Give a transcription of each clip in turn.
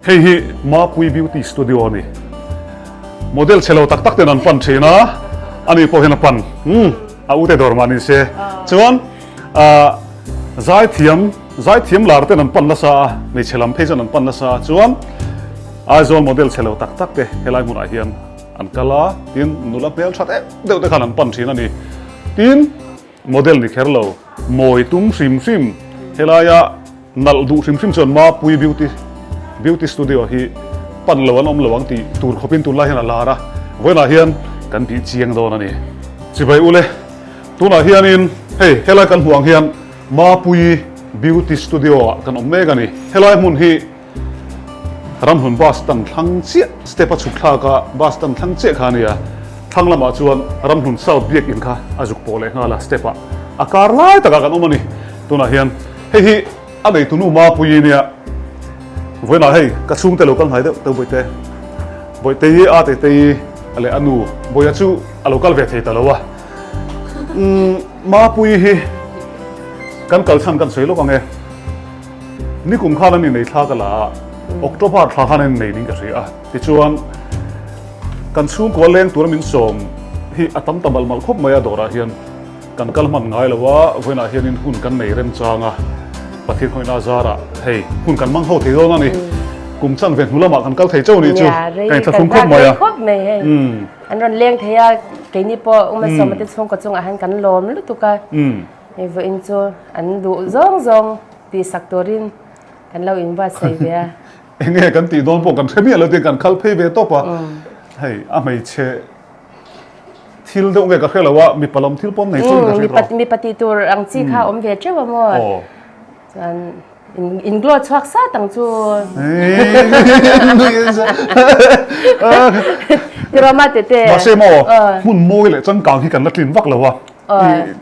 Hei hi Mapui Beauty Studio a ni. Model chhe lo tak tak ten an pan thin a, ani pawh hian a pan. Umm, a ute dawr mah ni se. Chuan ah zaithiam, zaithiam lar ten an pan nasa a, hmeichhe lam phei chuan an pan nasa a. Chuan Aizawl model chhe lo tak tak te helai hmunah hian an kal a, tin nula hmeltha deuh deuh te khan an pan thin a ni. Tin model ni kher lo, mawi tum hrim hrim helaia Nalh duh hrim hrim chuan Mapui Beauty Beauty Studio hi pan lo an awm lo ang tih tur khawpin tunlai hian a lar a, vawiinah hian kan bih chiang dawn a ni. Chibai ule, tunah hianin hei helai kan hmuh ang hian Mapui Beauty Studio ah kan awm mek a ni. Helai hmun hi Ramhlun bus stand thlang chiah step a chhuk thlak a, bus stand thlang chiah kha a ni a, thlang lamah chuan Ramhlun South biakin kha a zuk pawh leh nghal a step ah a kar lai takah kan awm a ni. Tunah hian hei hi a neitunu Mapuii nia, vawiinah hei ka chhungte lo kal hnai deuh deuh Bawihte, Bawihtei a Tetei leh a nu Bawia chu a lo kal ve thei ta lo a, umm Mapuii hi kan kal chhan kan sawi lawk ang e. Nikum khan an innei thla ka la a, October thla khan an innei niin ka hria a. Tichuan, kan chhungkua leng tura min sawm hi a tam ta malh malh khawp mai a, dawrah hian kan kal hman ngai lo a, vawiinah hianin hun kan nei remchang a, Pathian khawihna a zarah hei hun kan hmang ho thei dawn a ni. Kum chan ve hnu lamah kan kal thei chauh nih chu ka inthlahrung khawp mai a. An rawn leng thei a, keini pawh Umasawma te chhungkaw chungah hian kan lawm lutuk a. Hei vawiin chu an duh zawng zawng tihsak turin kan lo inbuatsaih ve a. Enge kan tih dawn pawh kan hre miah lo tiin kan khal phei ve tawp a. Hei a hmeichhe thil deuh nge ka hre lo a, mipa lam thil pawn nei chuan ka hre rawh. Mipa tih tur ang chi kha awm ve teuh a maw? Chuan In glow chhuak sat ang chu. Tirama tete. Mahse maw hmun mawi leh changkang hi kan la tlin vak lo a.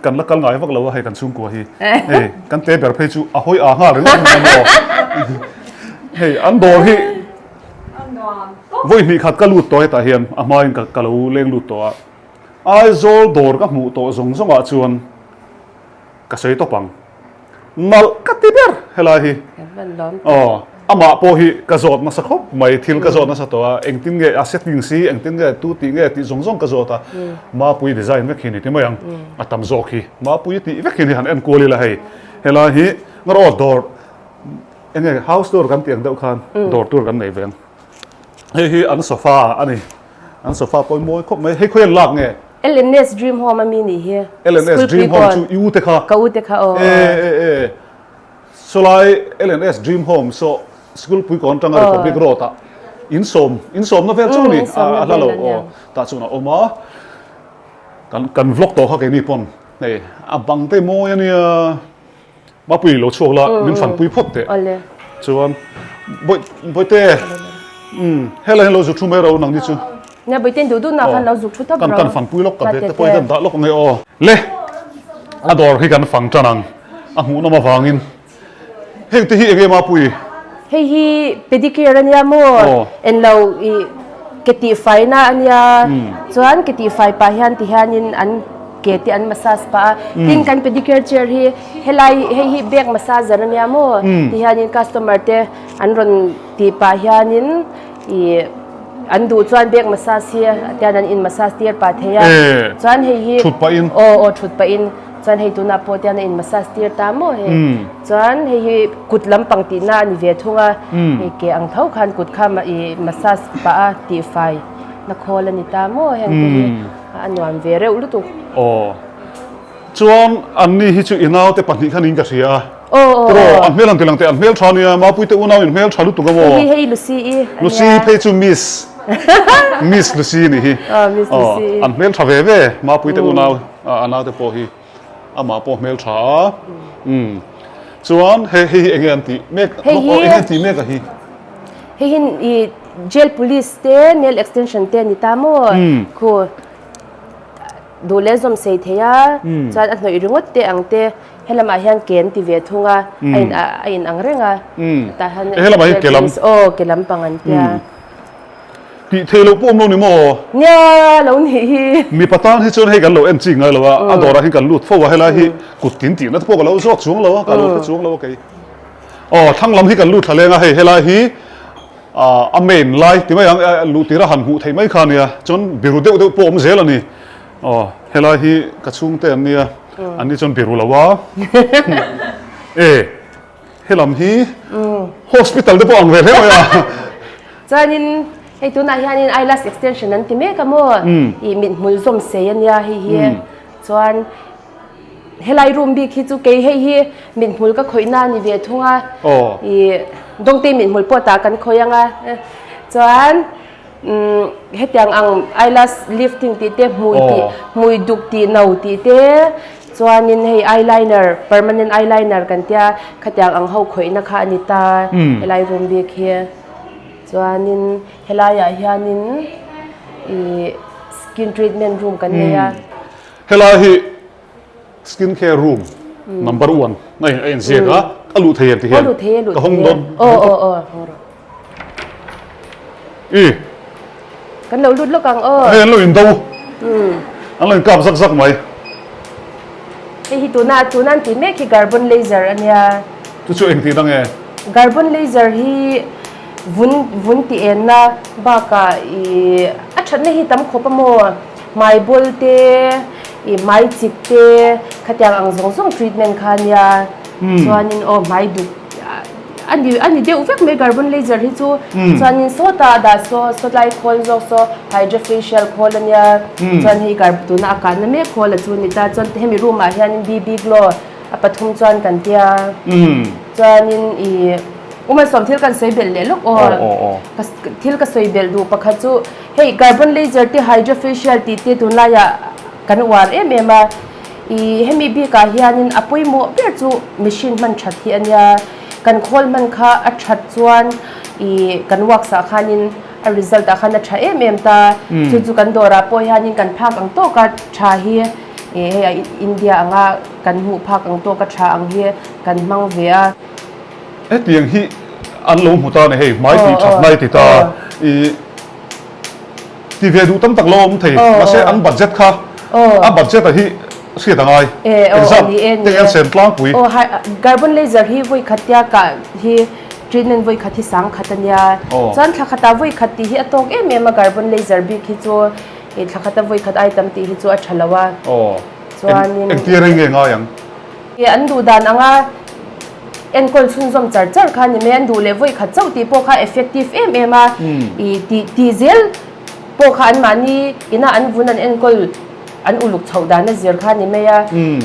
Kan la kal ngai vak lo a hei kan chhungkua hi. Hei kan te ber phei chu a hawi a nghal ringawt mai maw. Hei an dawr hi vawi hnih khat ka lut tawh hetah hian a hmain ka lo leng lut tawh a. Aizawl dawr ka hmuh tawh zawng zawngah chuan ka sawi tawp ang. Nalh ka ti ber helai hi. Aw, amah pawh hi ka zawt nasa khawp mai, thil ka zawt nasa tawh a, engtin nge a setting si, engtin nge tu tih nge tih zawng zawng ka zawt a, Mapui design vek hi ni ti mai ang, a tam zawk hi Mapui tih vek hi ni han en kual ila hei, helai hi ngarawh dawr enge house tour kan tih ang deuh khan dawr tur kan nei ve ang, hei hi an sofa a ni. An sofa pawh mawi khawp mai. Hei khawian lak nge? LNS Dream Home a mi nih hi. LNS Dream Home chu i u te kha. Ka u te kha aw. E e e. Sawlai LNS Dream Home saw School Puikawn atanga Republic Road ah in sawm in sawmna vel chu ni a hla lo aw tah chuan a awm a. Kan kan vlog tawh kha keini pawn hei a bang te mawi a nia. Mapui lo chhuak la min fanpui phawt teh. Chuan Bawihte umm helai hian lo zuk thu mai ro nang ni chu. Nia Bawihte duh duh nak khan lo zuk thu tawp ro. Kan fanpui lawk ka bag te pawh hi kan dah lawk ange aw. Le a dawr hi kan fang tan ang a hmuhnawm avangin heng te hi enge Mapui? Hei hi pedicure ania maw enlo i ke tihfaina ania chuan ke tihfai pah hian ti hianin an ke te an massage pah a tin kan pedicure chair hi helai hei hi bag massager ania maw ti hianin customer te an rawn tih pah hianin ih an duh chuan bag massage hi tian an in massage tir pah thei a chuan hei hi aw aw thut pahin chuan hei tunah pawh tian a in massage tir ta maw hei. Chuan hei hi kut lampang tihna a ni ve thung a, hei ke ang tho khan kut kha i massage pah a tihfai na khawl a ni ta maw heng te hi a nuam ve reuh lutuk. Aw chuan an ni hi chu i naute pahnih khan in ka hria a. Aw aw Tiraw an hmel han ti lang teh an hmel tha nia Mapuite unau in hmel tha lutuk a maw. Hei hi hei Lucy i a nia. Lucy phei chu Miss Miss Lucy ni hi. Aw Miss Lucy i. An hmel tha ve ve Mapuite unau a naute pawh hi. Amah pawh hmel tha a. Umm. Chuan hei hei hi enge an tih mek? Hei hi enge an tih mek a hi? Hei hi i jail police te nail extension te ani ta maw? Khu duh leh zawm sei thei a chuan a hnawih ringawt te ang te helamah hian ke an ti ve thung a a in a in ang reng a tah hian helamah hian ke lam aw ke lampang an tia. Tih theih loh pawh awm lo ni maw? Nia, lo nih hi. Mipa tan hi chuan hei kan lo en chik ngai lo a, a dawrah hian kan lut fo a, helai hi kut tin tihna te pawh ka lo zawt chuang lo a, ka lo hre chuang lo a kei. Aw, thlang lam hi kan lut thla leng a, hei helai hi. A main lai ti mai ang luh tir a han hmuh theih mai kha a nia chuan biru deuh deuh pawh a awm zel a ni. Aw helai hi ka chhungte an nia an ni chuan biru lo a e helam hi hospital te pawh ang ve hle mai a. Chuanin hei tunah hianin eyelash extension an ti mek a maw ih mithmul zawm sei a nia hei hi chuan Helai room bik hi chu kei hei hi mithmul ka khawih na a ni ve thung a, ih Dawngtei mithmul pawh tah kan khawih ang a, chuan hetiang ang eyelash lifting tih te hmui tih hmui duk tih no tih te chuanin hei eyeliner permanent eyeliner kan tia khatiang ang ho khawih na kha a ni ta helai room bik hi chuanin helaiah hianin ih skin treatment room kan nei a. Helai hi skin care room number one a in a inziak a, a luh thei em ti hian ka hawng dawn. Aw aw aw hawng rawh. I. Kan lo lut lawk ang aw. Hei an lo indo. An lo inkap zak zak mai. Hei hi tuna tuna an tih mek hi carbon laser a nia. Chu chu engtih dang e? Carbon laser hi vun vun tih enna bakah i a thatna hi tam khawp a maw? Hmai bawl te, i hmai chik te, khatiang ang zawng zawng treatment kha a nia. Chuanin aw hmai duk a ni a ni deuh vek mai carbon laser hi chu. Chuanin sawtah a dah saw sawtlai khawl zawk saw hydra facial khawl a nia. Chuan hei car tuna a kahna mek khawl a chu a ni ta. Chuan hemi room ah hianin BB glow a pathum chuan kan tia. Chuanin i Umalsawm thil kan sawi belh leh lawk aw. Thil ka sawi belh duh pakhat chu Hei carbon laser te hydra facial tih te tunlaiah kan uar em em a, ih hemi bikah hianin a pawimawh ber chu machine hman that hi a nia, kan khawl hman kha a that chuan ih kan works ah khanin a result ah khan a tha em em ta, chu chu kan dawrah pawh hianin kan phak ang tawka tha hi ih hei India anga kan hmuh phak ang tawka tha ang hi kan hmang ve a. Hetiang hi an lo hmu ta a ni hei, hmai tih that nai ti ta ih ti ve duh tam tak lo awm thei mahse an budget kha a budget a hi hriat a ngai exam te hian sem tlangpui. Carbon laser hi vawi khat tia kah hi treatment vawi khat hi sang khat a nia chuan thla khatah vawi khat tih hi a tawk em em a carbon laser bik hi chu thla khata vawi khat ai tam tih hi chu a tha lo a chuanin engtir reng nge ngai ang. An duh dan anga enkawl chhunzawm char char kha ni mai an duh leh vawi khat chauh tih pawh kha effective em em a ih tih tih zel pawh kha an mahni ina an vun an enkawl an uluk chhoh dan a zir kha ni mai a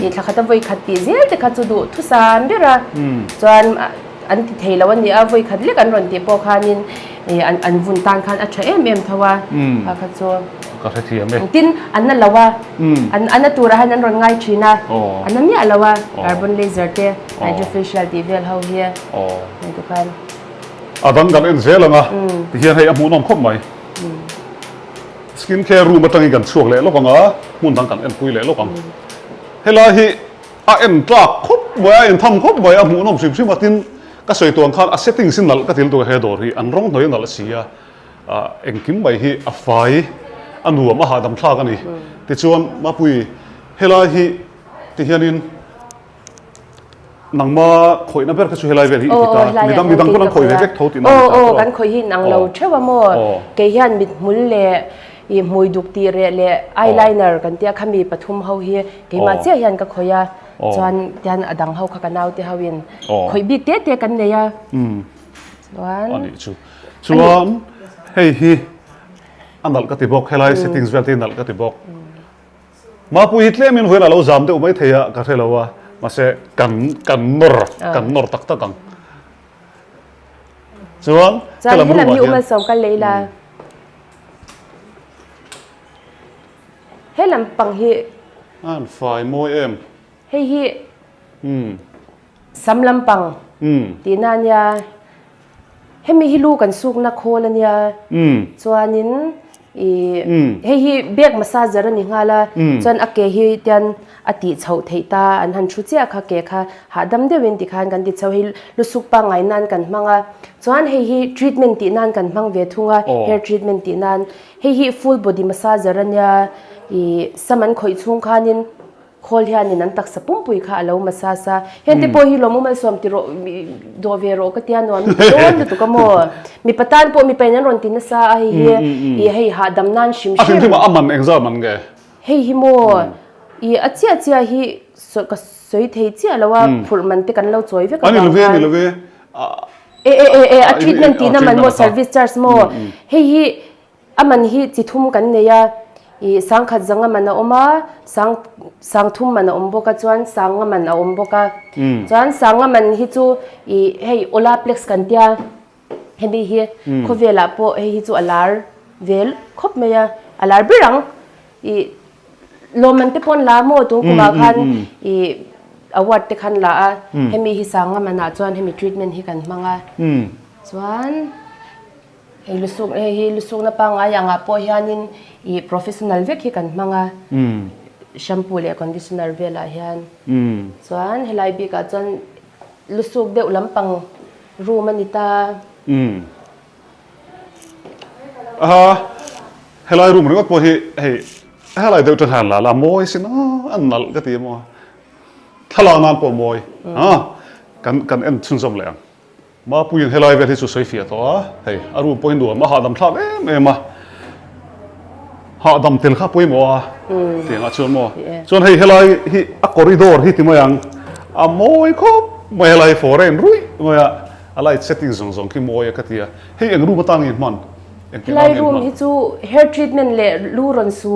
ih thla khata vawi khat tih zel te kha chu duh thusam ber a chuan an ti thei lo a ni a vawi khat lek an rawn tih pawh khanin ih an an vun tan khan a tha em em tho a kha kha chu Ka hrethiam e. Tin an na lo a an a na turah hian an rawn ngai thin a an na miah lo a carbon laser te hydrofacial tih vel ho hi hei te khan. A dang kan en zel ang a tihian hei a hmuhnawm khawp mai. Skin care room atangin kan chhuak leh lawk ang a hmun dang kan enpui leh lawk ang. Helai hi a en tlak khawp mai a en tham khawp mai a hmuhnawm hrim hrim a tin ka sawi tuang khan a settings hi nalh ka ti lutuk a he dawr hi an rawng hnuai a nalh si a. Engkim mai hi a fai, a nuam, a hahdam thlak a ni. Tichuan, Mapui, helai hi ti hianin nangma khawihna ber kha chu helai vel hi i ti ta, midang midang pawn an khawih ve vek tho tihna a ni ta. Aw, aw, kan khawih hi inang lo theuh a maw? Kei hian mithmul leh i hmui duk tih reh leh eyeliner kan tia khami pathum ho hi keimah chiah hian ka khawih a, chuan tihian a dang ho kha ka naute hoin khawih bik te te kan nei a. Chuan. A nih chu. Chuan hei hi a nalh ka ti bawk, helai settings vel te hi nalh ka ti bawk. Mapui hi tlemin huan a lo zam deuh mai thei a, ka hre lo a, mahse kan kan nawr, kan nawr tak tak ang. Chuan helam room ah hian. Chuan helam hi ila. Helam pang hi. An fai mawi em. Hei hi. Sam lampang tihna a nia. Hemi hi lu kan sukna khawl a nia. Chuanin ih hei hi bag massager a ni nghal a. Chuan a ke hi tian a tih chhoh theih ta an han thu chiah kha ke kha hahdam deuhin tikhan kan ti chho. Hei lusuk pangngai nan kan hmang a. Chuan hei hi treatment tih nan kan hmang ve thung a hair treatment tih nan. Hei hi full body massager a nia. Ih sam an khawih chhung khanin. Khawl hianin an taksa pumpui kha a lo massage a, heng te pawh hi lawm umalsawm ti rawh dawh ve rawh ka tia nuam i ti dawn lutuk a maw? Mipa tan pawh mipa in an rawn ti nasa a hei hi i hei hahdam nan hrim hrim. A hrim hrim a man engzah man nge? Hei hi maw i a chiah chiah hi ka sawi thei chiah lo a phurh man te kan lo chawi vek avang khan. Ani lo ve ani lo ve. E e e e a treatment tihna man maw service charge maw hei hi A man hi chi thum kan nei a, ih sangkhat zanga man a awm a, sang sangthum man a awm bawk a chuan sanga man a awm bawk a. Chuan sanga man hi chu ih hei Olaplex kan tia hemi hi khawvelah pawh hei hi chu a lar ve khawp mai a, a lar ber ang. Ih lawmman te pawh an la maw tun kumah khan ih award te khan la a, hemi hi sanga manah chuan hemi treatment hi kan hmang a. Chuan. Hei lusuk hei hi lusukna pangngai angah pawh hianin ih professional vek hi kan hmang a, shampoo leh conditioner velah hian. Chuan helai bikah chuan lusuk deuh lampang room a ni ta. Aha, helai room ringawt pawh hi hei helai deuh tan hian la la mawi sin a, a nalh ka ti maw. Thlalak nan pawh mawi a, kan kan en chhunzawm leh ang. Mapuiin helai vel hi chu sawi fiah tawh a, hei a room pawhin nuam a hahdam thlak em em a, hahdam tel kha pawimawh a tiangah chuan maw chuan hei helai hi a corridor hi ti mai ang a mawi khawp mai helai hi foreign ruih mai a, a light setting zawng zawng khi mawi a ka ti a, hei eng room atang nge hman engtin ang nge hman. Helai room hi chu hair treatment leh lu rawn su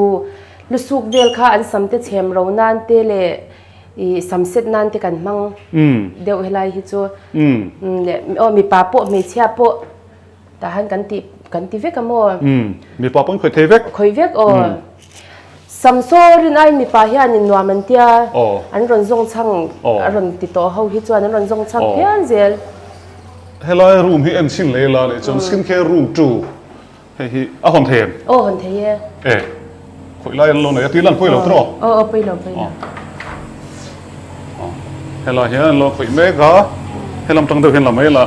lusuk vel kha an sam te chhem ro nan te leh I sam set nan te kan hmang deuh helai hi chu leh aw mipa pawh hmeichhia pawh tah han kan ti kan ti vek a maw? Mipa pawh in khawih thei vek. Khawih vek aw. Sam saw rin aiin mipa hianin nuam an tia an rawn zawng chhang a rawn ti tawh ho hi chuan an rawn zawng chhang phian zel. Helai room hi en chhin leh ila leh chuan skin care room 2 Hei hi a hawn thei em? Aw hawn thei e. E, khawih lai an lo nei a, tih lan pawi lo tawh. Aw aw pawi lo pawi lo. Aw, helai hian an lo khawih mek a, helam tang deuh hian la mai la.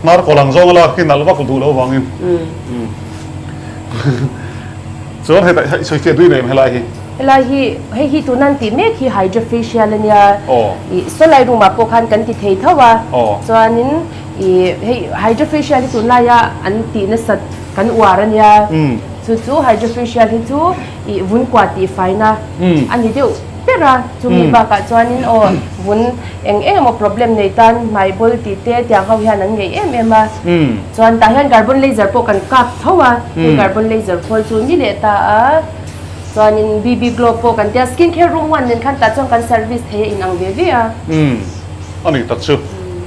Hnar kaw lang zawng a lak hi nalh vak duh loh vangin. Chuan heta hei sawi fiah dui nei em helai hi? Helai hi hei hi tuna an tih mek hi hydra facial a nia. Ih sawlai room ah pawh khan kan ti thei tho a. Chuanin ih hei hydra facial hi tunlaia an tih nasat kan uar a nia. Chu chu hydra facial hi chu ih vun kua tih faina a ni deuh ber a. Chumi bakah chuanin aw vun eng eng emaw problem nei tan hmai bawl tih te tiang ho hian an ngeih em em a. Chuan tah hian carbon laser pawh kan kap tho a, hei carbon laser khawl chu ni leh ta a. Chuanin BB Glow pawh kan tia, skin care room one nen khan tah chuan kan service thei a inang ve ve a. Umm, a ni tak chu.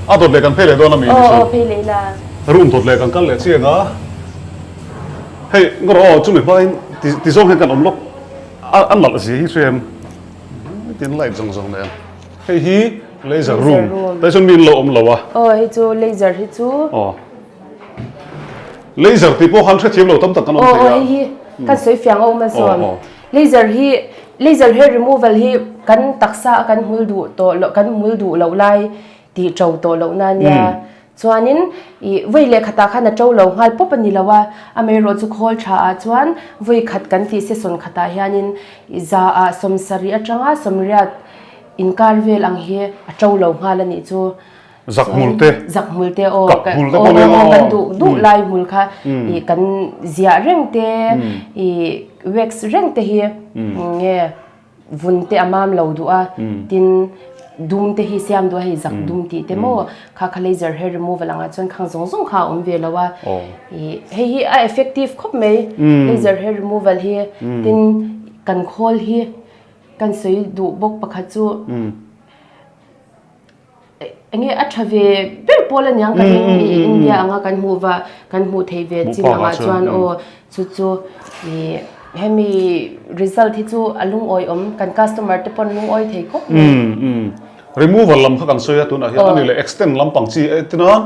A dawt leh kan phei leh dawn a mi ni chu. Aw aw phei leh ila. Room dawt leh kan kal leh chiang a. Hei ngawrh aw chumi hmain ti zawng hian kan awm lawk a a nalh zia hi hria em? Tin light zawng zawng nen. Hei hi laser room. Tah chuan mi an lo awm lo a. Aw hei chu laser hi chu. Aw. Laser tih pawh khan hrethiam lo tam tak kan awm thei a. Aw hei hi kan sawi fiang a awm a sawn. Laser hi laser hair removal hi kan taksa a kan hmul duh tawh loh kan hmul duh loh lai tih to tawh loh na nia. Chuanin ih vawi leh khatah khan a to lo nghal pawp a ni lo a, amaherawh chu khawl tha ah chuan vawi khat kan tih session khatah hianin za ah sawmsarih atanga sawmriat inkar vel ang hi a to lo nghal a nih chu. Zak hmul te. Zak hmul te aw. Kap hmul te pawh nia aw. Kan duh duh lai hmul kha i kan ziah reng te i wax reng te hi nge vun te a mam lo duh a tin dum te hi siam duh a hei zak dum tih te maw kha kha laser hair removal angah chuan khang zawng zawng kha a awm ve lo a i hei hi a effective khawp mai laser hair removal hi tin kan khawl hi kan sawi duh bawk pakhat chu Enge a tha ve ber pawl aniang ka ring i India anga kan hmuh va kan hmuh theih ve chin angah chuan aw chu chu i hemi result hi chu a lungawi awm kan customer te pawn lungawi thei khawp mai. Removal lam kha kan sawi a tunah hian ani leh extend lampang chi e tina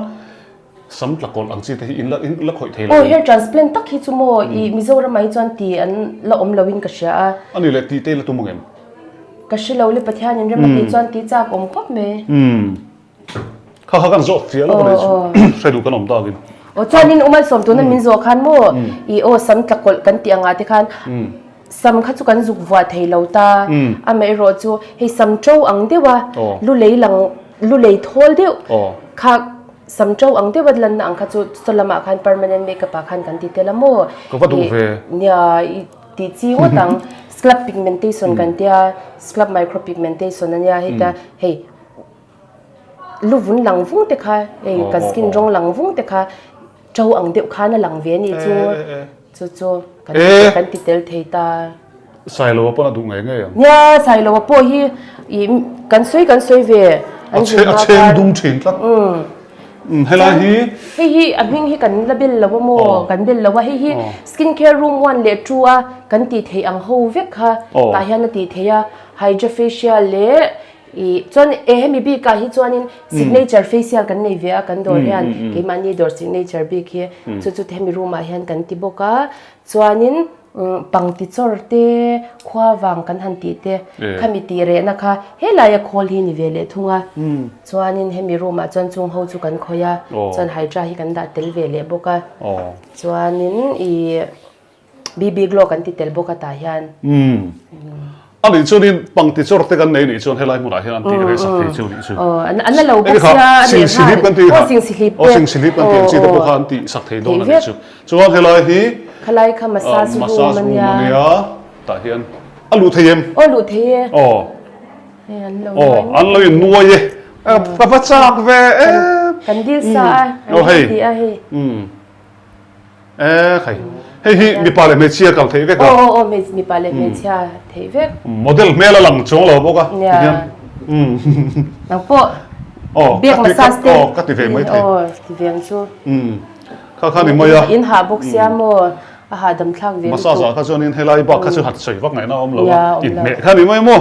Sam tla kawlh ang chi te hi in la in la khawih thei lo. Aw hair transplant tak hi chu maw i Mizoram ah hi chuan ti an la awm lo in ka hria a. A ni leh tih te i la tum ang em? Ka hre lo le Pathian in rem a tih chuan ti chak awm khawp mai. Umm. Kha kha kan zawh fiah lo nei chu hre duh kan awm tak in. Aw chuan in Umalsawm tuna min zawh khan maw i aw sam tla kawlh kan tih ang ah te khan. Sam kha chu kan zuk vuah thei lo ta, amaherawh chu hei sam to ang deuh a, lu lei lang lu lei thawl deuh kha sam to ang deuh a lanna ang kha chu saw lamah khan permanent makeup ah khan kan ti tel a maw? Ka va duh ve. Nia i tih chi ngawt ang, scalp pigmentation kan tia, scalp micro pigmentation a nia heta hei lu vun lang vung te kha hei kan skin rawng lang vung te kha to ang deuh khan a lang ve a nih chu. Chu chu kan kan ti tel thei ta. Sailoa pawn a duh ngei ngei ang. Nia, Sailoa pawh hi i kan sawi kan sawi ve. A che a cheng dum thin tlat. Umm helai hi. Hei hi a hming hi kan la bel lo a maw? Kan bel lo a, hei hi skin care room one leh two a kan tih theih ang ho vek kha tah hian a tih theih a, hydra facial leh Ih chuan e hemi bikah hi chuanin signature facial kan nei ve a kan dawr hian keimahni dawr signature bik hi chu chu hemi room ah hian kan ti bawk a chuanin pangti chawr te khua vang kan han tih te khami tih rehna kha helaia khawl hi ni ve leh thung a chuanin hemi room ah chuan chung ho chu kan khawih a chuan hydra hi kan dah tel ve leh bawk a chuanin ih. BB Glow kan ti tel bawk a tah hian. Umm. A nih chuanin pangti chawr te kan nei nih chuan helai hmunah hian an tih reh sak thei chu nih chu. Aw, an la lo bawk sia a nih Singsihlip kan tih kha. Aw, singsihlip te. Aw, singsihlip kan tih ang chi te pawh kha an tih sak thei dawn a nih chu. Chuan helai hi Khalai kha massage room a nia. Massage room a nia. Tah hian a luh thei em? Aw, luh thei e. Aw. Hei an lo Aw, an lo in nuai e. Ka va chak ve em. Kan dil sa a, an ti a hei. Umm. E khai, hei hi mipa leh hmeichhia kal theih vek a. Aw aw aw mipa leh hmeichhia theih vek. Model hmel a lang chuang lo bawk a tihian. Nang pawh biak massage te. Aw ka ti ve mai thei. Aw ti ve ang chu. Kha kha ni mai a. In hah bawk sia maw a hahdam thlak ve lutuk. Massage ah kha chuanin helai bak kha chu hat sawi vak ngaihna a awm lo a. Inhmeh kha ni mai maw.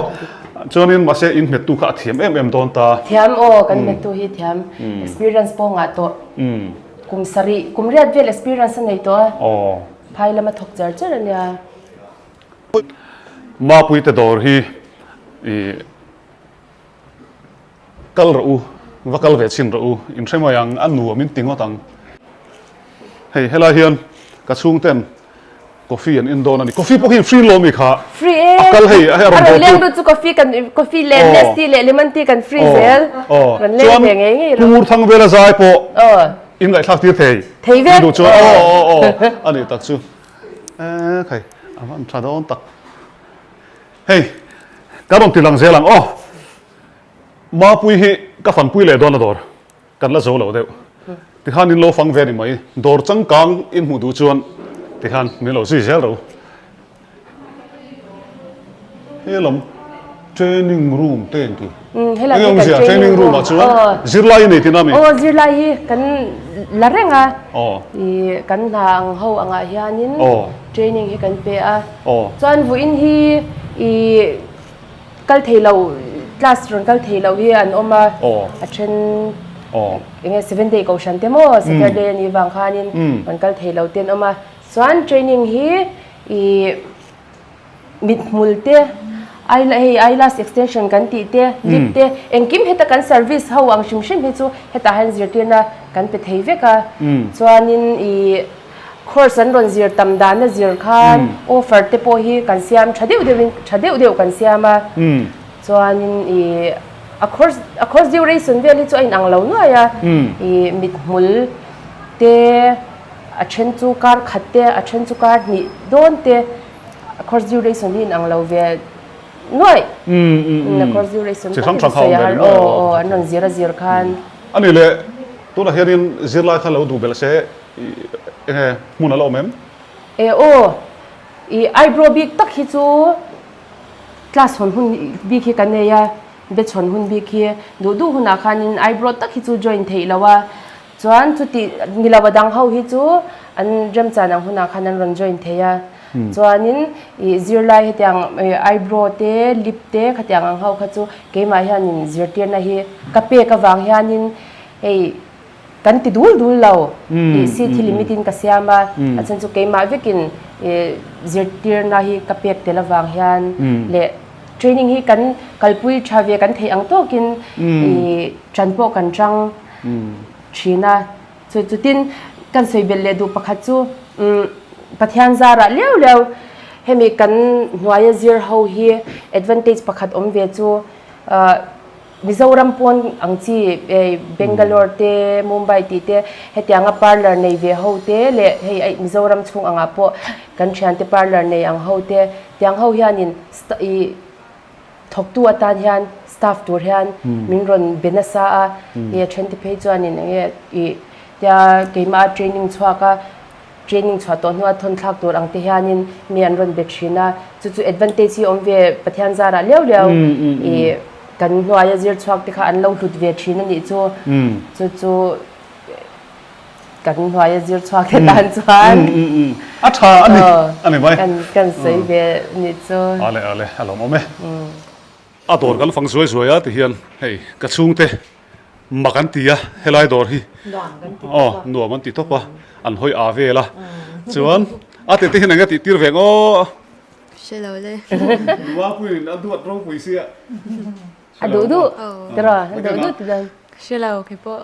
Chuanin mahse inhmettu kha a thiam em em dawn ta. Thiam aw kan hmettu hi thiam experience pawh ngah tawh. Kum sarih, kum riat vel experience a nei tawh a. Aw. Phai lama thawk char char a nia. Mapuite dawr hi i kal rawh u, va kal ve chhin rawh u, in hre mai ang, a nuam in ti ngawt ang. Hei helai hian ka chhungten Coffee an in dawn a ni. Coffee pawh hi free lo mi kha. Free e. A kal hei a rawn A rawn leng lut chu coffee kan coffee leh Nestea leh lemon tea kan free zel. Rawn leng ve ngei ngei rawh. Chuan Thang vela zai pawh in ngaihthlak tir thei. Thei vek. Duh chuan aw aw aw a nih tak chu. E khai a van tha dawn tak. Hei ka rawn ti lang zel ang aw. Mapui hi ka fanpui leh dawn a dawr. Kan la zo lo deuh. Tikhan in lo fang ve ni mai. Dawr changkang in hmuh duh chuan tikhan min lo zui zel ro. He lam training room te in ti. Helai hi kan training room ah chuan zirlai i nei tina mi? Aw zirlai hi kan la reng a. I kan hna ang ho angah hianin training hi kan pe a. Chuan vawiin hi i Kal thei lo, class rawn kal thei lo hi an awm a, a then eng nge seven day kohhran te maw Saturday a nih vang khanin rawn kal thei lo te an awm a, chuan training hi ih mithmul te hei eyelash extension kan tih te lip te engkim heta kan service ho ang hrim hrim hi chu hetah hian zirtirna kan pe thei vek a, chuanin ih. Course an rawn zir tam dan a zir khan offer te pawh hi kan siam tha deuh deuhin tha deuh deuh kan siam a chuanin ih a course a course duration vel hi chu a inang lo nuai a ih mithmul te a then chu kar khat te a then chu kar hnih dawn te a course duration hi inang lo ve nuai a course duration tak hi sawi a har aw aw an rawn zir a zir khan. Ani leh tunah hianin zirlai kha lo duh belh se Enge hmun a la awm em? E aw, i eyebrow bik tak hi chu class hawn hun bik hi kan nei a, batch hawn hun bik hi duh duh hunah khanin eyebrow tak hi chu join theih lo a, chuan chuti ni lo a dang ho hi chu an remchan ang hunah khan an rawn join thei a, chuanin i zirlai hetiang eyebrow te lip te khatiang ang ho kha chu keimah hianin zirtirna hi ka pek avang hianin hei Kan ti dul dul lo tih seat hi limit in ka siam a, a chhan chu keimah vekin zirtirna hi ka pek tel avang hian leh training hi kan kalpui tha ve kan theih ang tawkin ṭan pawh kan ṭang ṭhin a. Chu chutin kan sawi belh leh duh pakhat chu Pathian zarah liau liau. Hemi kan hnuaia zir ho hi advantage pakhat awm ve chu Mizoram pawn ang chi Bangalore te Mumbai tih te hetianga parlour nei ve ho te leh hei Mizoram chhung angah pawh kan thiante parlour nei ang ho te tiang ho hianin ih thawktu atan hian staff tur hian min rawn be nasa a, hei a thente phei chuanin eng nge ih tia keimah a training chhuak a, training chhuah tawh hnua thawn thlak tur ang te hianin mi an rawn be thin a, chu chu advantage hi awm ve Pathian zarah liau liau ih kan hnuaia zir chhuak te kha an lo hlut ve thin a nih chu, chu chu. Kan hnuaia zir chhuak te tan chuan. A tha a ni, a ni mai. Kan sawi ve nih chu. Ale ale, a lawmawm e. A dawr kan fang zuai zuai a ti hian hei ka chhungte mak an ti a helai dawr hi. Nuam kan ti tawp a. Aw nuam an ti tawp a, an hawi a vel a. Chuan a tete hian eng nge tih tir ve ang aw. Hre lo le. Nua puiin a duat ropui sia. A duh duh tiraw a duh duh ti dawn. Ka hre lo kei pawh.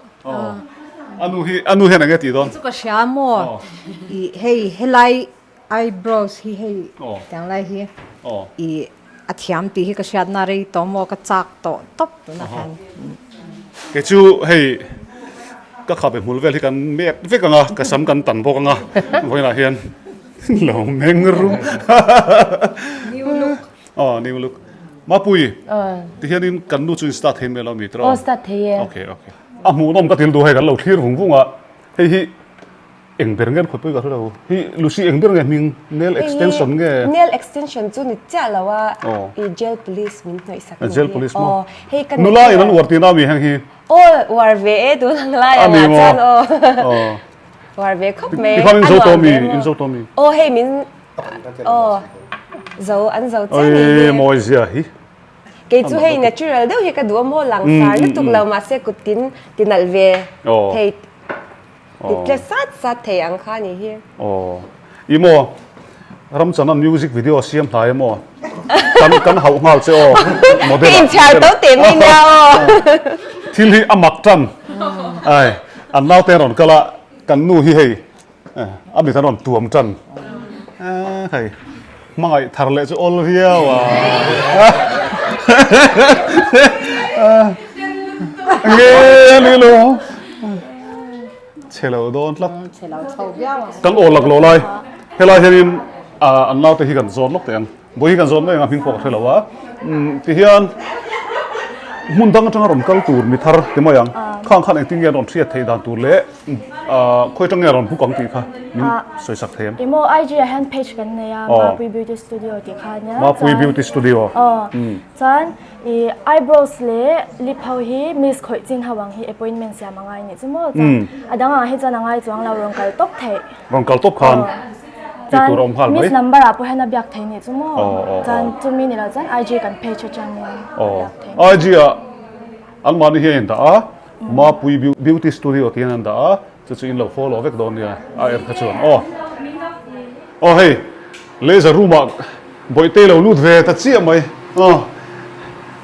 A nu hi a nu hian eng nge tih dawn? Chu ka hria maw i hei helai eyebrows hi hei tiang lai hi i a thiam tih hi ka hriatna rei tawh maw ka chak tawh tawp tunah khan. Kei chu hei ka khabe hmul vel hi kan mek vek ang a ka sam kan tan bawk ang a vawiinah hian lo meng rum. New look. Aw new look. Mapui ti hianin kan nu chu in start thei mai lo mi tiraw? Aw start thei e. Okay okay. A hmuhnawm ka til duh hei kan lo thlir vung vung a, hei hi eng ber nge an khawipui ka hre lo. Hi Lucy eng ber nge hming nail extension nge? Nail extension chu ni chiah lo a, i gel polish min hnawih sak ni. Gel polish maw? Aw hei ka Nula in an uar tihna mi heng hi? Aw uar ve e tun ang lai angah chuan aw. Uar ve khawp mai. Tikhan in zo tawh mi? In zo tawh mi? Aw hei min Aw zo an zo chiah ni hi. Oi mawi zia hi. Kei chu hei natural deuh hi ka duh a maw langsar lutuk lo mahse kut tin ti nalh ve thei ti tle sat sat thei ang kha ni hi. Aw i maw Ramchana music video siam hlai a maw kan kan hauh nghal che aw model ah. Ka inchhiar to teh mai nia aw. Thil hi a mak tan ai an naute rawn kal a kan nu hi hei A mit an rawn tuam tan. Hei, hmangaih thar leh chu awl viau a. Nge a ni lo. Chhe lo dawn tlat. Kan awl lak lo lai. Helai hianin an naute hi kan zawn lawk teh ang. Bawihi kan zawn mai ang a hming pawh ka hre lo a. Tihian hmun dang atanga rawn kal tur mi thar ti mai ang. Khang khan engtin nge an rawn hriat theih dan tur leh khawi atang nge a rawn book ang tih kha min sawi sak thei em? Emaw IG ah hian page kan nei a, Mapui Beauty Studio tih kha ania. Mapui Beauty Studio. Aw. Chuan i eyebrows leh lip ho hi miss khawih chin ho ang hi appointment siam a ngai nih chu maw? Chuan a dang ah hi chuan a ngai chuang lo rawn kal tawp theih. Rawn kal tawp khan tih tur a awm nghal mai. Miss number ah pawh hian a biak thei nih chu maw? Chuan chumi ni lo chuan IG kan page atangin a biak thei. IG ah anmahni hian in dah a, Mapui Beauty Studio tiin an dah a, chu chu in lo follow vek dawn nia a er kha chuan aw. Aw hei laser room ah Bawihte lo lut ve ta chiah mai aw.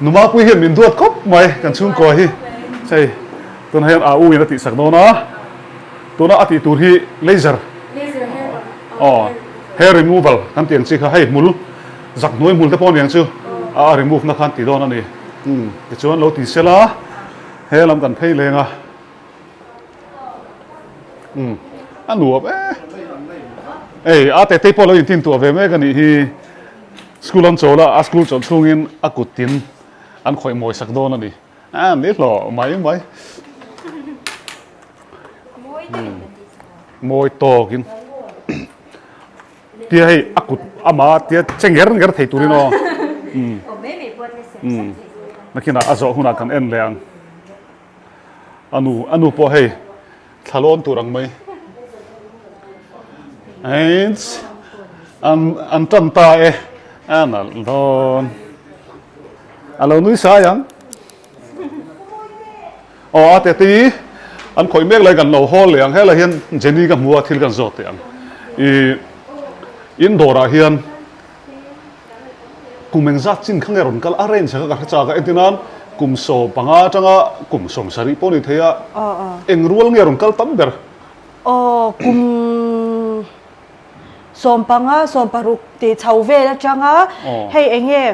Nu Mapui hian min duat khawp mai kan chhungkua hi hei tunah hian a u in a tihsak dawn a. Tuna a tih tur hi laser aw hair removal kan tih ang chi kha hei hmul zak hnuai hmul te pawh aniang chu a remove na khan tih dawn a ni tichuan lo ti sela he lam kan phei leng a umm a nuam e ei a tete pawh lo intin tuah ve mek a nih hi school an chawl a a school chawlh chhungin a kut tin an khawih mawi sak dawn a ni. A ni hlawh mai mai. Mawi tawkin. Tia hei a kut ama tia che nger nger thei turin aw. Nakinah a zawh hunah kan en leh ang. A nu a nu pawh hei thla lawn tur ang mai. Eits an an tan ta e a nalh dawn. A lo nui sai ang. Aw a tete an khawih mek lai kan lo hawl leh ang. Helai hian Jenny ka hmu a thil kan zawt teh ang. I in dawrah hian kum engzat chin kha nge rawn kal a range kha ka hre chak a. Entirnan kum 15 atanga kum 70 pawh ni thei a. Eng rual nge rawn kal tam ber? Aw kum. Sawmpanga, sawmparuk tih chho vel atanga hei enge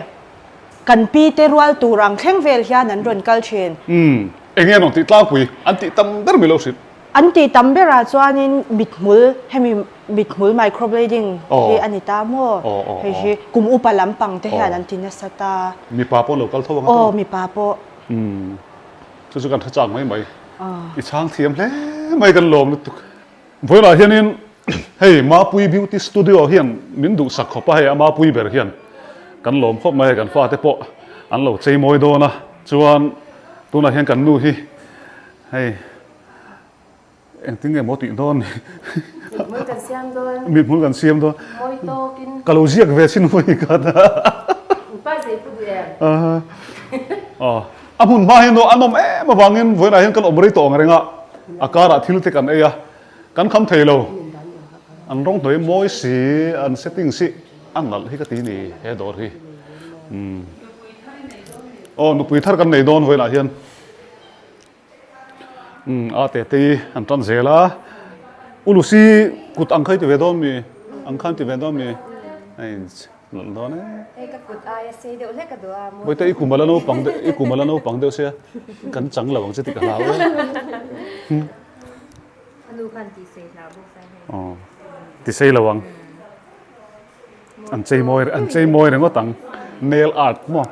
kan pi te rual tur ang thleng vel hian an rawn kal thin. Umm, enge an rawn tih tlangpui? An tih tam ber mai lo hrilh. An tih tam berah chuanin mithmul, hemi mithmul microblading hi a ni ta maw? Hei hi kum upa lampang te hian an ti nasa ta. Mipa pawh an lo kal tho ang a? Aw, mipa pawh. Umm, chu chu kan hre chak mai mai. I chhang thiam hle mai kan lawm lutuk. Vawiinah hianin hei Mapui Beauty Studio hian min duhsak khawp a, hei a Mapui ber hian kan lawm khawp mai a, kan fate pawh an lo chei mawi dawn a, chuan tunah hian kan nu hi hei engtin nge maw tih dawn ni? Mithmul kan siam dawn. Mithmul kan siam dawn. Mawi tawkin. Ka lo ziak ve chin vawi khat a. Pa zei pu duh em? Aw. A hmun hma hian an awm em avangin vawiinah hian kan awm rei tawh ang reng a, a karah thil te kan ei a, kan kham thei lo. An rawng hnuai mawi si, an setting si a nalh hi ka ti ni he dawr hi. Umm. Aw nupui thar kan nei dawn vawiinah hian. Umm a te te hi an tan zel a, U Lucy kut ang kha i ti ve dawn mi? Ang khan ti ve dawn mi? Hei. Nalh dawn e. Hei ka kut aia sei deuh hlek a duh a maw. Bawihte i kum ala naupang deuh i kum ala naupang deuh sia kan chang lo ang che tih ka hlau e. A nu khan ti sei hlau bawk sia hei. Aw ti sei lo ang. An chei mawi an chei mawi ringawt ang nail art maw.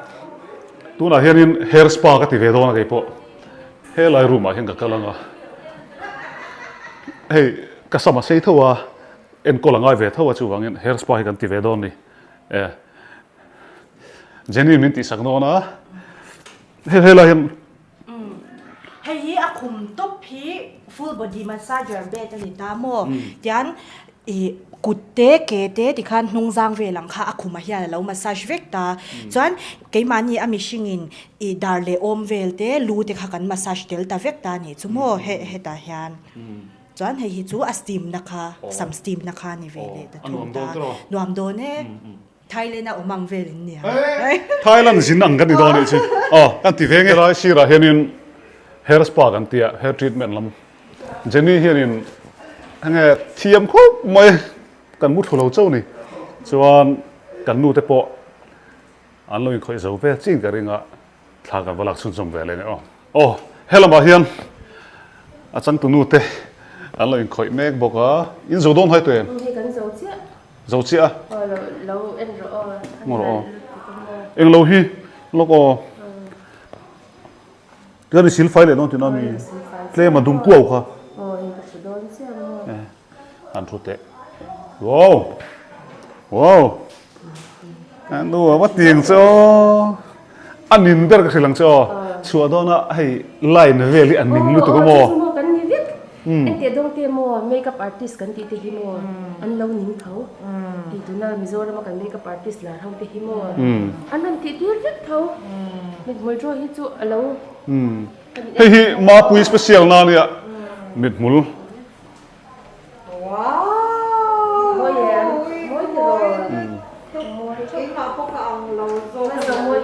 Tunah hianin hair spa ka ti ve dawn a keipawh helai room ah hian ka kal ang a. Hei ka sam a sei tho a. Enkawl a ngai ve tho a chuvangin hair spa hi kan ti ve dawn ni e. Jenny min tihsak dawn a hei helai hian. Hei hi a khum tawp hi full body massager bed a ni ta maw tian ih kut te ke te tikhan hnung zang vel ang kha a khumah hian a lo massage vek ta chuan keimahni a mihringin ih dar leh awm vel te lu te kha kan massage tel ta vek ta a nih chu maw hetah hian. Chuan hei hi chu a steam na kha, sam steam na kha ni ve leh ta thung ta. Nuam dawn e. Thailand a awm ang vel in nia. Thailand zin ang kan ni dawn anih chu. Aw, kan ti ve nge. Helai sirah hianin hair spa kan ti a, hair treatment lam. Jenny hianin enge thiam khawp mai kan mu thlu lo chauh ni. Chuan kan nu te pawh an lo inkhawih zo vel chin ka ring a. Thla kan va lak chhunchawm ve leh ni aw. Aw, helamah hian a changtunu te an lo inkhawih mek bawk a, in zo dawn hai tawh em? Hei kan zo chiah. Zo chiah a? Aw, lo lo en rawh aw. Ngaw rawh aw. Englo hi lawk aw. Tichuan i silfai leh dawn tihna mi? Tlem a dum kuau kha. Aw, hei ka hre dawn chiah maw. An thu teh. Wow! Wow! A nu a va tiang che aw. A nin ber ka hrilh ang che aw. Chhuah dawn a hei line vel hi a ning lutuk a maw. Aw chu maw kan ni vek. Engtiah dawng te maw makeup artist kan tih te hi maw an lo ning tho. Hei tuna Mizoram a kan makeup artist lar ho te hi maw an rawn tih tir vek tho. Mithmul draw hi chu a lo. Hei hi Mapui special na ania mithmul.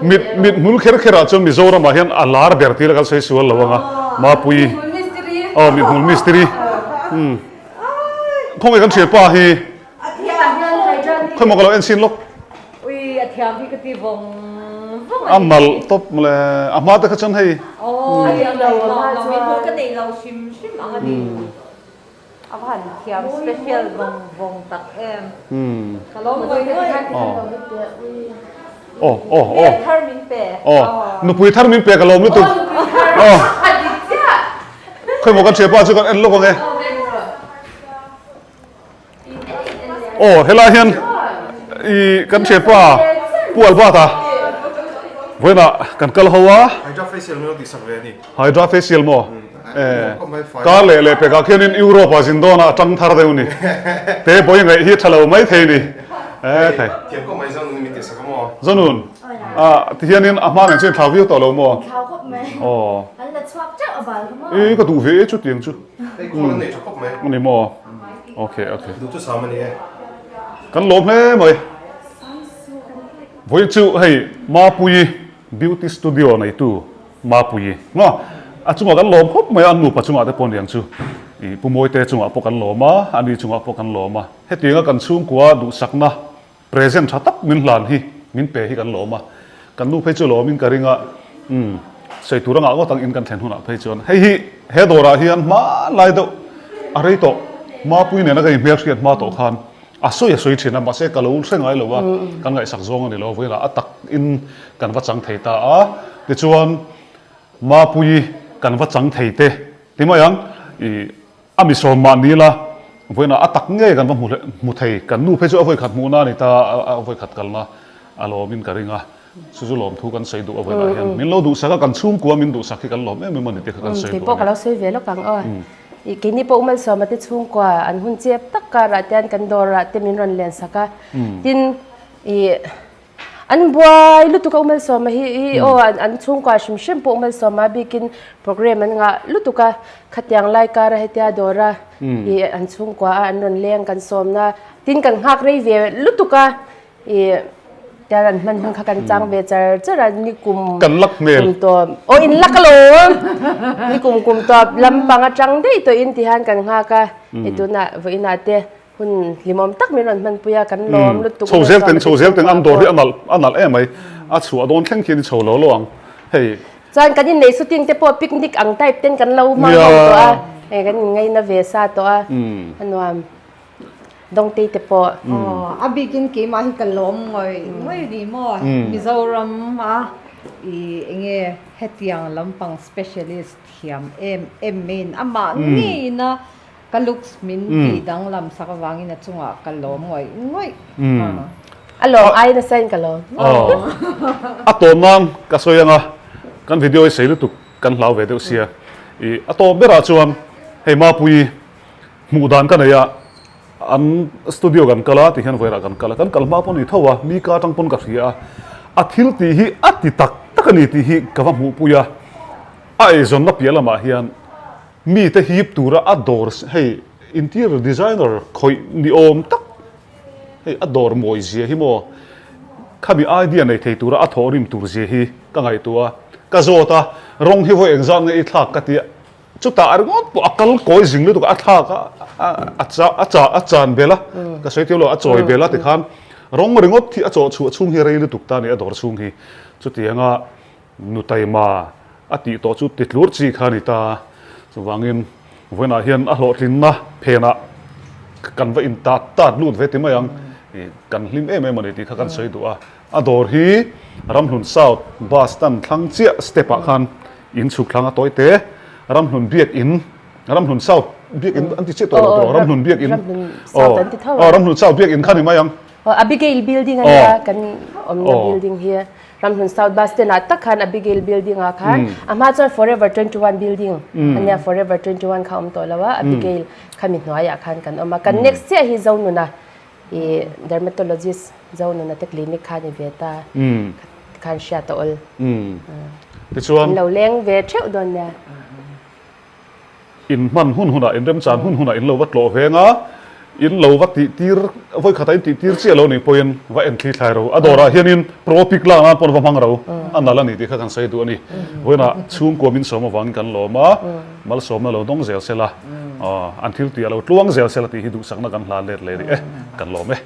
Mit mit hmul kher kher ah chuan Mizoram ah hian a lar ber tir a kan sawi sual lo ang a Mapui aw mit hmul mistiri umm khawnge kan thianpa hi khawimaw ka lo en chhin lawk a nalh tawp mawle a hma te kha chuan hei A va han thiam special vawng vawng tak em. Ka lawm ngawih ngawih. Aw aw aw. Hmel thar min pe. Aw nupui thar min pe ka lawm lutuk. Aw. Khawimaw kan thianpa chu kan en lawk ang e. Aw helai hian i kan thianpa Pu Albert-a vawiinah kan kal ho a. Hydra facial min lo tihsak ve a ni. Hydra facial maw? Kar leh leh pekah khianin Europe ah zin dawnah a tang thar deuh ni. Te bawi ngaih hi tha lo mai thei ni. E thei. Thiam khawp mai Zonun min tihsak a maw? Zonun, ah tihianin a hma nen chuan thlau viau tawh lo maw? Thlau khawp mai. Aw. An la chhuak teuh a bal kha maw? E ka duh ve e chutiang chu. Hei khawl an nei tha khawp mai. A ni maw? Ok ok. Duh chu sam a ni e. Kan lawm hle mai. Vawiin chu hei Mapuii Beauty Studio neitu Mapuii maw a chungah kan lawm khawp mai a an nupa chungah te pawh aniang chu. I Pu Mawite chungah pawh kan lawm a, ani chungah pawh kan lawm a. Hetianga kan chhungkua duhsakna Present tha tak min hlan hi min pe hi kan lawm a, kan nu phei chu lawmin ka ring a, umm sawi tur a ngah ngawt ang in kan thlen hunah phei chuan hei hi he dawrah hian hmanlai deuh a rei tawh Mapui nena ka inhmel hriat hma tawh khan a sawi a sawi thin a, mahse ka lo hre ngai lo a, kan ngaihsak zawng a ni lo, vawiinah a tak in kan va chang thei ta a, tichuan Mapui kan va chang thei te ti mai ang ih. A mi sawm mah ni la, vawiinah a tak ngei kan va hmu hmu thei. Kan nu phei chu a vawikhat hmuhna a ni ta, a vawikhat kalna a lawmin ka ring a. Chu chu lawmthu kan sawi duh a vawiinah hian min lo duhsak a, kan chhungkua min duhsak hi kan lawm em em a ni tih kha kan sawi duh a ni. Kei pawh ka lo sawi ve lawk ang aw. Keini pawh Umalsawma te chhungkua an hun chep tak karah te hian kan dawrah te min rawn len sak a. Tin, ih. An buai lutuk a Umalsawma hi hi aw an chhungkua hrim hrim pawh Umalsawma bikin program an ngah lutuk a, khatiang lai kara hetia dawra ih an chhungkua a an rawn leng kan sawmna tin kan nghak rei ve lutuk a ih tian an hman hun kha kan chang ve char char a ni kum Kan lak hmel. kum tawp aw in lak alawm ni kum kum tawp lampang atang daih tawhin tihian kan nghak a i tunah vawiinah te Hun hlimawm tak min rawn hmanpui a, kan lawm lutuk. Chho zel teng, chho zel teng an dawr hi a nalh, a nalh em mai. A chhuah dawn thleng khian i chho lo lo ang hei. Chuan kan innei shooting te pawh picnic ang type ten kan lo hmang ho tawh a, hei kan inngaina ve sa tawh a, a nuam. Dawngtei te pawh. Aw, a bikin keimah hi ka lawm ngawih ngawih ni maw? Mizoram a i enge hetiang lampang specialist thiam em em maiin amah ngeiin a Ka looks min tih danglam sak avangin a chungah ka lawm ngawih ngawih. A lawm ai nasa in ka lawm. A tawm nan ka sawi anga kan video hi sei lutuk kan hlau ve deuh sia. I a tawp berah chuan hei Mapuii hmuh dan ka nei a, an studio kan kal a tihian vawilah kan kal a, kan kal hma pawh ni tho a, mi ka atang pawn ka hria a, a thil tih hi a ti tak tak a ni tih hi ka va hmuhpui a, a eizawnna piah lamah hian Mite hip tura a dawr hei interior designer khawih ni awm tak hei a dawr mawi zia hi maw khami idea nei thei tura a thawh rim tur zia hi ka ngaihtuah a, ka zawt a rawng hi vawi engzat nge i thlak ka tia chutah ringawt pawh a kal kawi zing lutuk a thlak a a a cha a chan bel a ka sawi tir lo a chawi bel a tikhan rawng ringawt hi a chawh chhuah chhung hi rei lutuk ta a ni a dawr chhung hi chutianga Nu taima a tih tawh chu titlur chi kha a ni ta. Chuvangin vawiinah hian a hlawhtlinna phenah kan va intat tat lut ve ti mai ang. Kan hlim em em a ni tih kha kan sawi duh a. A dawr hi Ramhlun South bus stand thlang chiah step ah khan in chhuk thlang a tawi te. Ramhlun Biakin, Ramhlun South Biakin an ti chiah tawh lo tawh, Ramhlun Biakin, aw Ramhlun South Biakin kha ni mai ang. Abigail building a nia kan awmna building hi. Ramhlun South Bus Stand ah tak khan Abigail building ah khan a hma chuan Forever 21 building a nia Forever 21 kha awm tawh lo a Abigail khami hnuaiah khan kan awm a kan next chiah hi Zonuna ih dermatologist Zonuna te clinic kha a ni ve ta khan hriat a awl Tichuan an lo leng ve theuh dawn nia. In hman hun hunah, in remchan hun hunah in lo va tlawh veng a, in lo va tih tir, vawi khatah in tih tir chiah lo nih pawhin va en thli thlai ro. A dawrah hianin pro pic lak nan pawn va hmang ro, a nalh a ni tih kha kan sawi duh a ni. Vawiinah chhungkua min sawm avangin kan lawm a, malsawmna lo dawng zel sela, an thil tih a lo tluang zel sela tih hi duhsakna kan hlan let leh rih e, kan lawm e.